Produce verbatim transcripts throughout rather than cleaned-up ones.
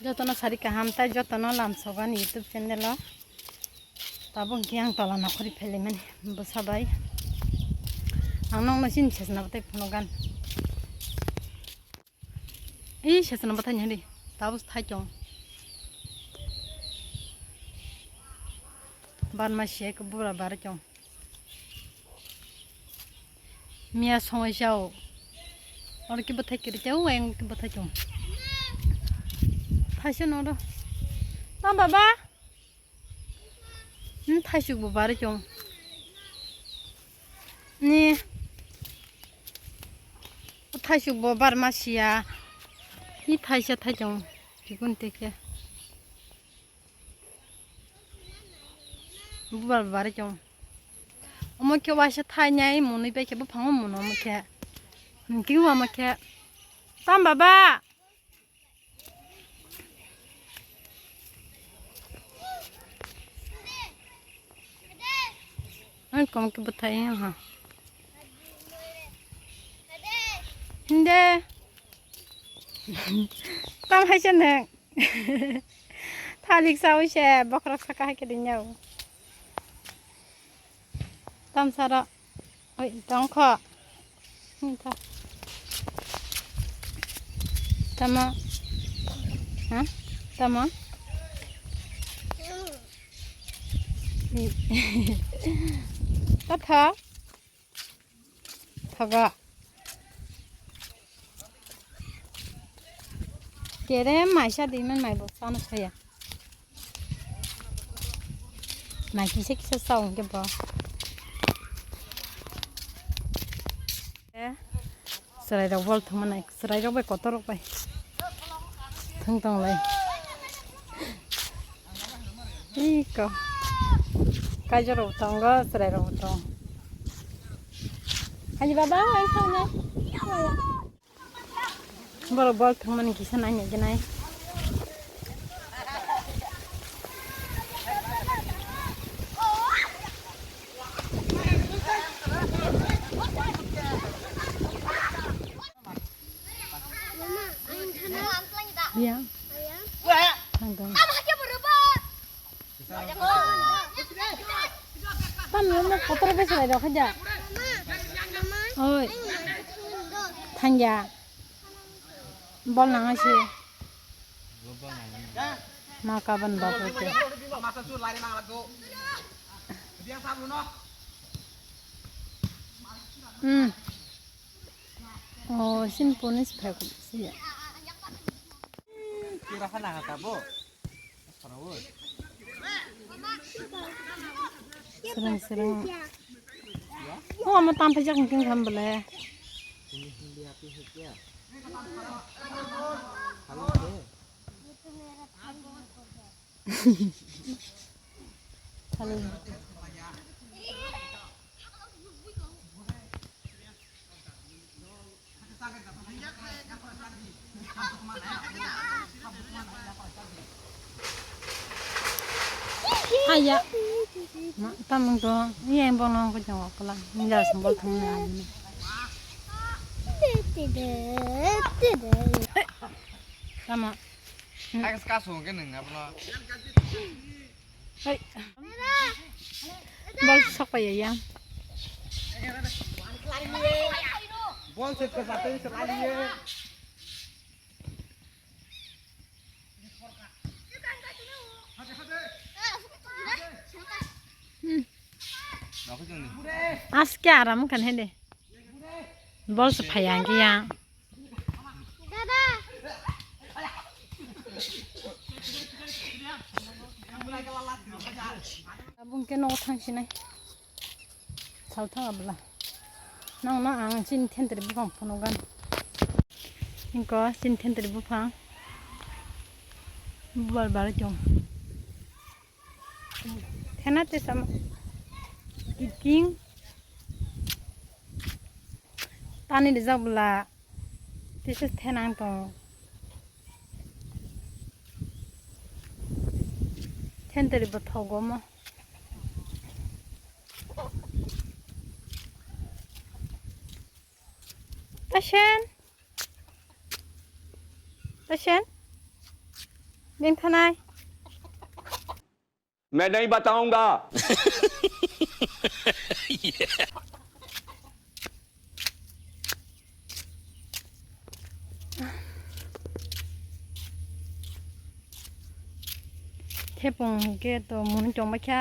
Jotono sari kaham tai jotono lamsogo ani YouTube channel o. Tabuk hwnkhe ang tola nokhorwi phailaimani bwsa bai. Ang nokno chini sesna batai phunugan. Ei sesna batai ni hwnwi tabuk thai chong. Barma siya khe bura bar chong. Miya songwi chao. Oro khe bwthai kwrwi chao, ayang khe bwthai chong. Thaisa no oro. Tam baba. Hmm, thaisuk bo barwi chong. Ni. Thaisuk bo barma siya. Ni thaisa thai chong. Chikun te khe. Bubar bari chong. Omo khe waisa thainai monwi bai khe buphango mono omo khe. Hwnkhe omo khe. Tam baba. Ang kom khe bwthai ha. Hinde. Tam hai se nang. Thalik sawi se bokhorok saka hai khe rinyo. Tam sara. Oi, tongkho. Tamo. Ha? Tamo. Tatha. Thogo. Kere maisa di man mai bo sano saya. Mai kisa kisa sao hwnkhe bo. Chwrairok bol thwngmani, chwrairok bai kotorrok bai thwng tonglai. Iko. Kaijarok tongo, chwrairok tongo. Ani baba, ang thangna. Borok bol thwngmani kisa naina gwnai. Ya. Thang thang. Tam mo mo kotor be sai rok haja. Oi. Thangya. Bol nang asi. Ma kaban ba ko te. Hmm. Oh, sin ponis phai ko siya. Serang serang. Oh, ama tam pajak ngking kham bole. Hello. Aya. Ma, tamung to, iya yang bono ko jong ko la. Nila sembol thang na. Tama. Ang ska song ke neng apa? Hei. Bol sok pa ya yang. Bol se ko sate se lagi ye. Hmm. Aske aram kan hende. Bol se phai yang ke yang. Abung ke nogo thang sinai. Sal thang abla. Nang no ang chini thentri buphang phunukgan. Ingko chini thentri buphang. Bubar bar chong. Thena te sama. Kiking. Tani rijak bwla. Tisa thenang tongo. Thentwrwi bo thogo omo. Tasen. Tasen. Bini thanai. मैं नहीं बताऊंगा। Thepung hwnkhe to mui tongbaikha.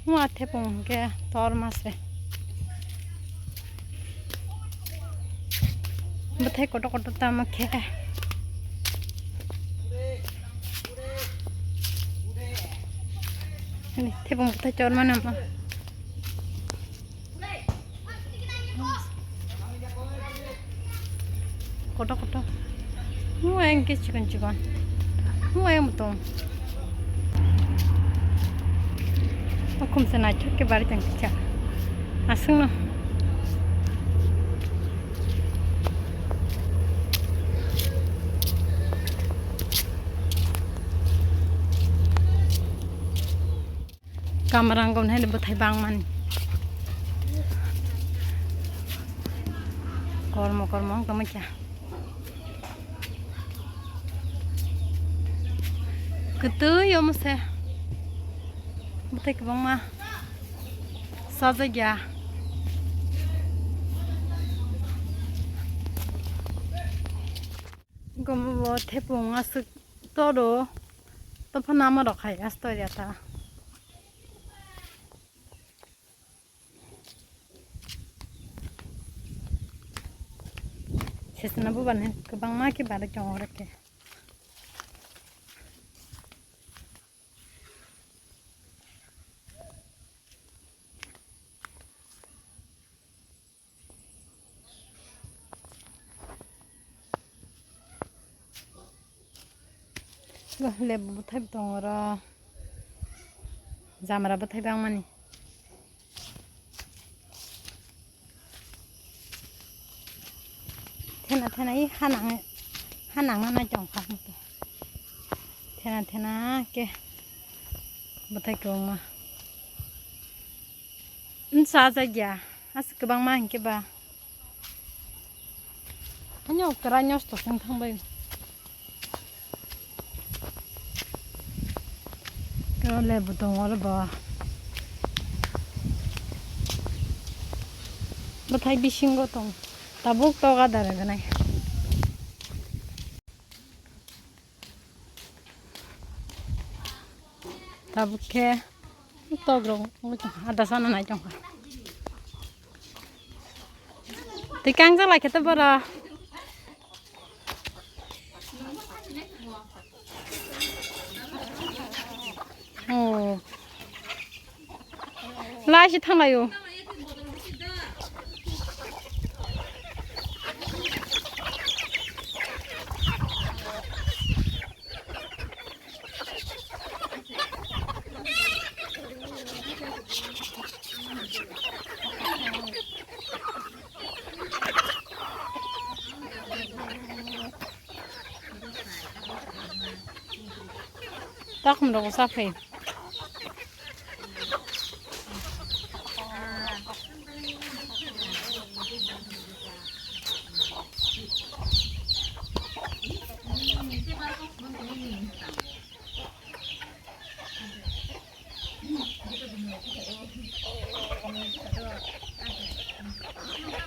Mua thepung hwnkhe torma se. Bwthai kotor kotor tamo khe. Ani thepung bwthai chorma namo. Koto koto. Mu ayang ke chikon chikon. Mu ayang mutung. Okhum se naithok ke bari tang kicha. Asung no. Kamarang gom hai bwthai bangmani. Kormo kormo wng tongmani kha. Kwtwi omo se. Bwthai kwbangma. Sajagya. Gomo bo thepung aswk todo. Tophano ama rok hai astor ya ta. Sesana buban he kwbangma khe barwi tongo oro khe. Lebu bwthai bo tongo oro. Jamra bwthai bangmani. Thena thena i hanang hanang na nai tong kha. Thena thena ke bwthai kwbangma. Nsa jagya. Aswk kwbangma hinkhe ba. Ani okra nosto wng thangbai. Kero lebu tongo oro bo. Bwthai bisingo tong. Tabuk toga dare ganai. Tabuk khe tok rok ada sana nai tongkha. Twi kangjak lai khe to boro. Oh. Lai si thang lai o. Takhum rok sa phai.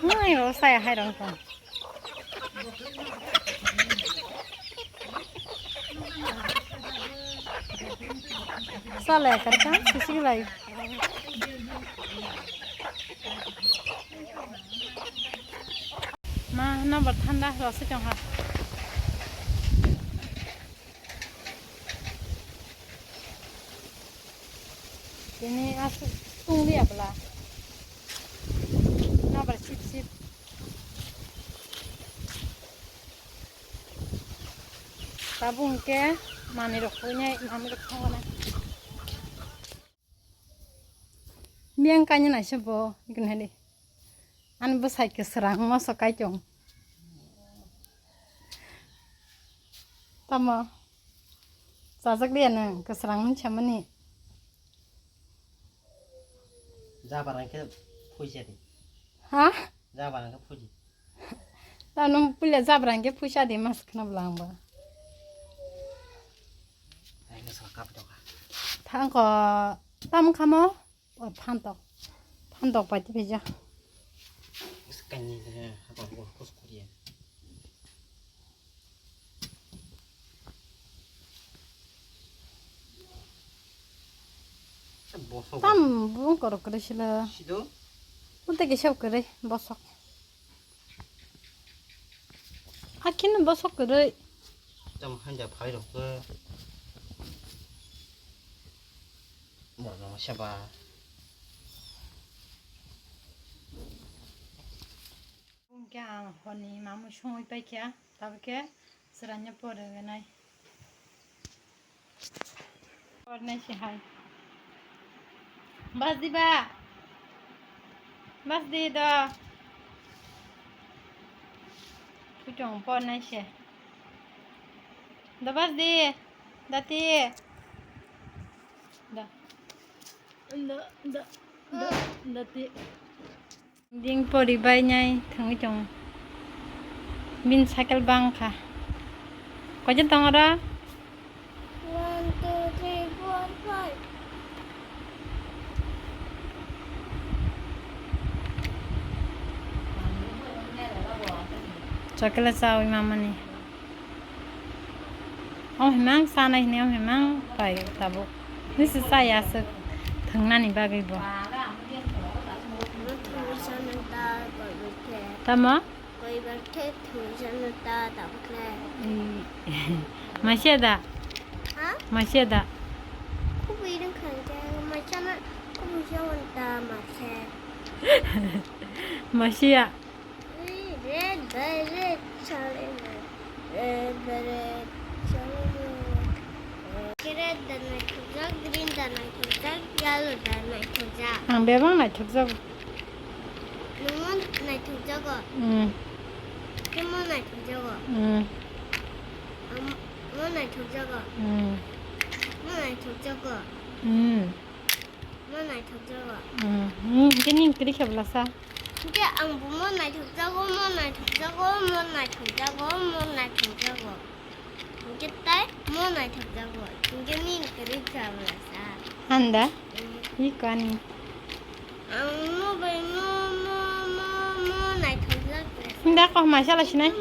Nai ro saya hai rong tong. Sale karka sisi lai. Ma number thanda ro se chong ha. Tini aswk tungli abla. Nabar sip sip. Tabuk hwnkhe manwi rok khuinai manwi rok thangmani. Biyang kainwi naisa bo, ikin hali. Ani bwsai kwswrang moso kai chwng. Tamo? Chajak liya nwng, kwswrang wng samani. Jabarang khe phuija di. Ha? Jabarang khe phuiji. Tamo puila jabra hwnkhe puisa di mas khna bwla ang bo. Ai, nasa kap doka. Thangko tam khamo, o phantok. Phantok pai tipeja. Skani de, ha, ko, ko, ko, ko, ko, Bosok. Tam bung korok kwrwi sila. Sido? Unte kisa kwrwi bosok. Akin bosok kwrwi. Tam hanja phai rok ke. Mo no seba. Hwnkhe ang horni mamui songwi paikha, tabukhe chwraino poriganai. Pornai se hai. Bas di ba? Bas di do. Kuchung pornai se. Do bas di. Dati. Da. Da, da, da, dati. Ding pori bai nai thangwi tongo. Bini cycle bang kha. Koijon tongo oro? One, two, three, four, five. Chocolate chawi mamani. O himang sanai hini o himang pai tabuk. Nisi chaya aswk thwngnani bagwi bo. Tamo? Kaibar khe thwi jano ta tabuk le. Ei, masiya da? Ha? Masiya da? Kubui rwng kha hwnkhe masiya ma kubui se wan ta masiya. Masiya. Ui, red by red chale na. Red by red chale na. Red da naithokjak, green da naithokjak, yellow da naithokjak. Ang bebak naithokjak. Nwng mo naithokjago. Mm. Khe mo naithokjago. Mm. Am-, mo naithokjago. Mm. Mo naithokjago. Mm. Mo naithokjago. Mm. Mm. Hwnkhe nini kwrwi khe bwlasa? Hwnkhe ang bo mo naithokjago, mo naithokjago, mo naithokjago, mo naithokjago. Hwnkhe tai mo naithokjago. Hwnkhe nini kwrwi khe bwlasa? Handa? Mm. Iko ani. Ang mo bai mo, mo, mo, mo naithokjak bwlasa. Hwnda kok maisa lai sinai?